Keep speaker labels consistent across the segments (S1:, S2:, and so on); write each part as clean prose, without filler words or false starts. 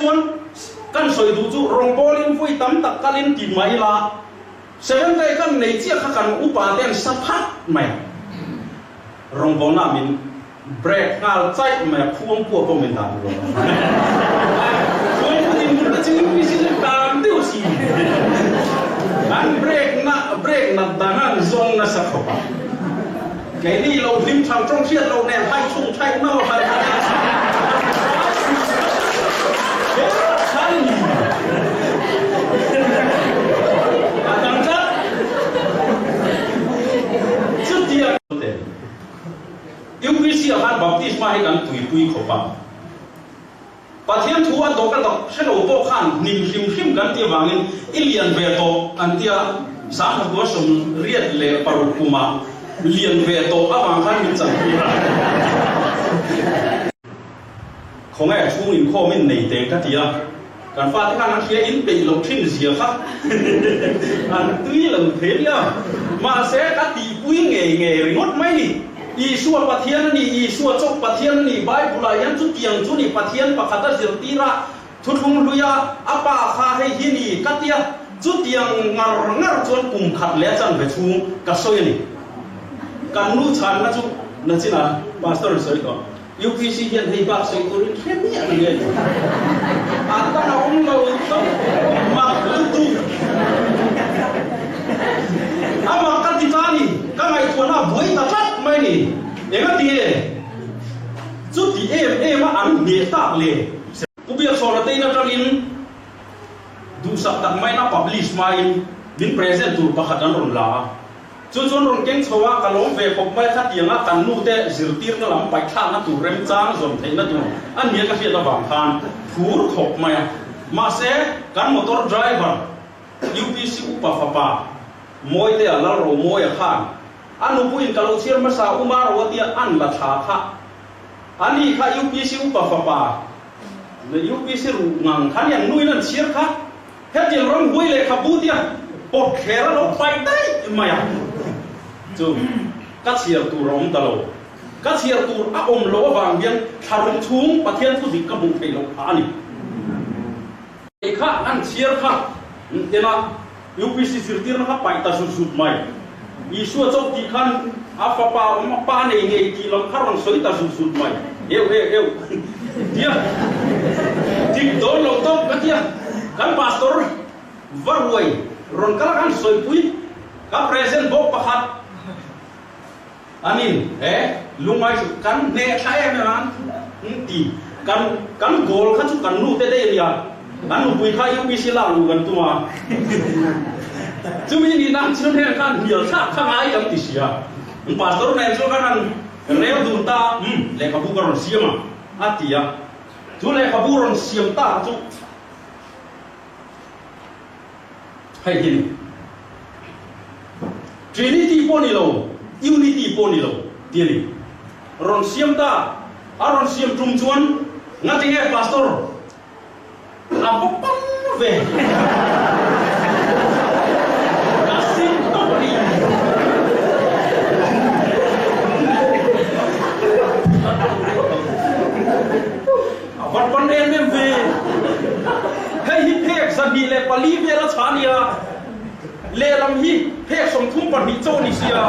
S1: Chuan kan sawi duh chu rawngbawlin vawi tam tak kalin ti mai ila, Seventh-day kan nei chiah kha kan upa te an sa phat mai a, rawngbawlna min break nghal chaih mai a, khuang pua pawh min dan lo a. Khuang pu din hmun te chu UPC chu tan deuh si. An break na break nat dan a an zawng nasa khawp a. Keini lo hlim thang tawng hriat loh nen hai chhung thaih no han han a khan ni a dang tlat chutia te UPC ah khan baptisma hi kan tuipui khawp a Pathian thu a dawk a dawk hre lo pawh khan hnim hrim hrim kan tih avangin i lian ve tawh an tia, Sangha 86 kumah lian ve tawh avang khan min chan tir a. Khawnge chhung inkhawm in nei teh ka ti a, kan fate khan an hria in peih loh thin zia kha an tui lo thei nia. Mahse ka tihpui ngei ngei ringawt mai ni. Isua Pathian a ni, Isua chawp Pathian a ni, Bible-ah hian chutiang chu ni, Pathian pakhat a zirtir a, thuthlung hluia a pa kha hei hi ni ka tia, chutiang ngar ngar chuan kum khat leh a chanve chhung ka sawi a ni. Kan nu chhanna chu nachina Pastor in sawi tawh, UPC hian hei bak sawi turin hre miah lo nge ni? A dang a awm lo tawp mak lutuk. A mak ka ti ta ni, ka ngaihtuahna a buai ta tlat mai ni. Enga ti nge chuti em em a an hneh tak le? Pu Biaksawna te in atangin duhsak tak maina publish hmain min present tur pakhat an rawn la a. Chu chuan rawn keng chho a, ka lawm ve khawp mai khatianga kan nu te zirtirna lam paihthlakna tur remchang zawm theihna tur a nia ka hriat avang khan phur khawp mai a. Mahse, kan motor driver UPC upa fapa Mawitea Lalromawia khan a nupuiin ka lo chhiar hmasa Uma ro a tia an la thla kha a ni kha UPC upa fapa UPC ruh ngang kha nia nuin an chhiar kha. Hetiang ramhuai lehkhabu tia pawt thler a lo paih daih mai a, chu ka chhiar tur a awm ta lo. Ka chhiar tur a awm loh avang hian thlarum chhung Pathian thu dik ka hmuh theih loh phah a ni. Kei kha an chhiar kha ena UPC zirtirna kha paih ta zut zut mai. Isua chauh tih khan a fapa awm a pa nei ngei tih lam kha rawn sawi ta zut zut mai. Eu eu eu tia dik dawn lo tawp ka tia. Kan pastor va ruai rawn kal a khan sawipui ka present bawk pakhat anin he lungngai chu kan hneh thla em em a an ti. Kan kan goal kha chu kan nu te daih a nia. An nupui kha UPC lak luh kan tum a, chumi nih nan chuan heng khan hnial thlak kha ngai kan ti si a. Pastor nen chuan khan han rel dun ta a, umm lehkhabu ka rawn siam a, a ti a. Chu lehkhabu rawn siam ta chu hei hi ni. Trinity pawh ni lo, Unity pawh ni lo ti a ni. Rawn siam ta, a rawn siam tum chuan ngatinge Pastor A va pan ve. Ka sim tawp a ni. A va pan em em ve. Hei hi phek 24 vel a chha a nia. Lehlam hi phek 32 chauh a ni sia.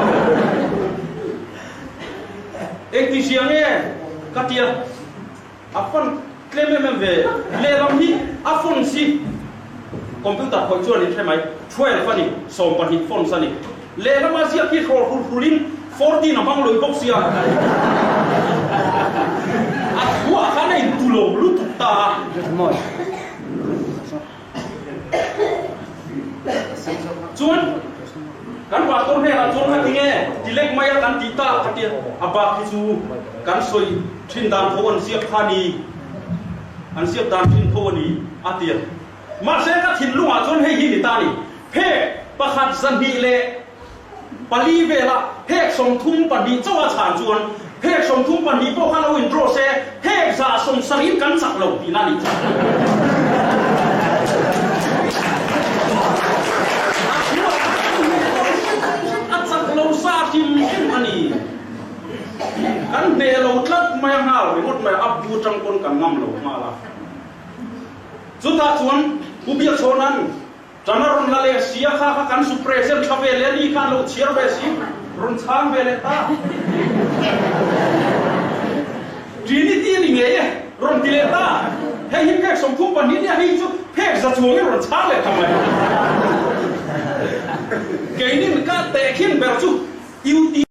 S1: Engtizia nge ka tia. A phone tlem em em ve. Lehlam hi a phone si computer khawih chuan in hre mai. 12 a ni, 12 phones a ni. Lehlama ziak hi hrawl hrul hrulin 14 a hmang lawih bawk sia. A thuah khan a intu lo lutuk ta a. Chuan kan pastor hnenah chuan ka ti nge ti lek mai a kan tih ta ka tia a bak hi chu kan sawi thin dan tho an ziak kha ni an ziak dan thin tho a ni a tia mahse ka thinlungah chuan hei hi ni ta ni phek pakhat 24 vela phek 32 chauh a chhan chuan phek 32 pawh kha lo in draw se phek 170 in kan chak lo tihna a nih chu. A chak lo sa hrim hrim a ni. Kan hneh lo tlat mai a nghal ringawt mai a, a bu atang pawn kan ngam lo nghal a. Chutah chuan Pu Biakchhawna'n Ṭan a rawn la leh si a, kha kha kan su present ṭha ve leh a ni khan lo chhiar ve si, rawn chhang ve leh ta. Trinity a ni ngei e, rawn ti leh ta. Hei hi phek 32 nia, hei chu phek za chuangin rawn chhang leh ta mai. Keinin ka tehkhin ber chu UT.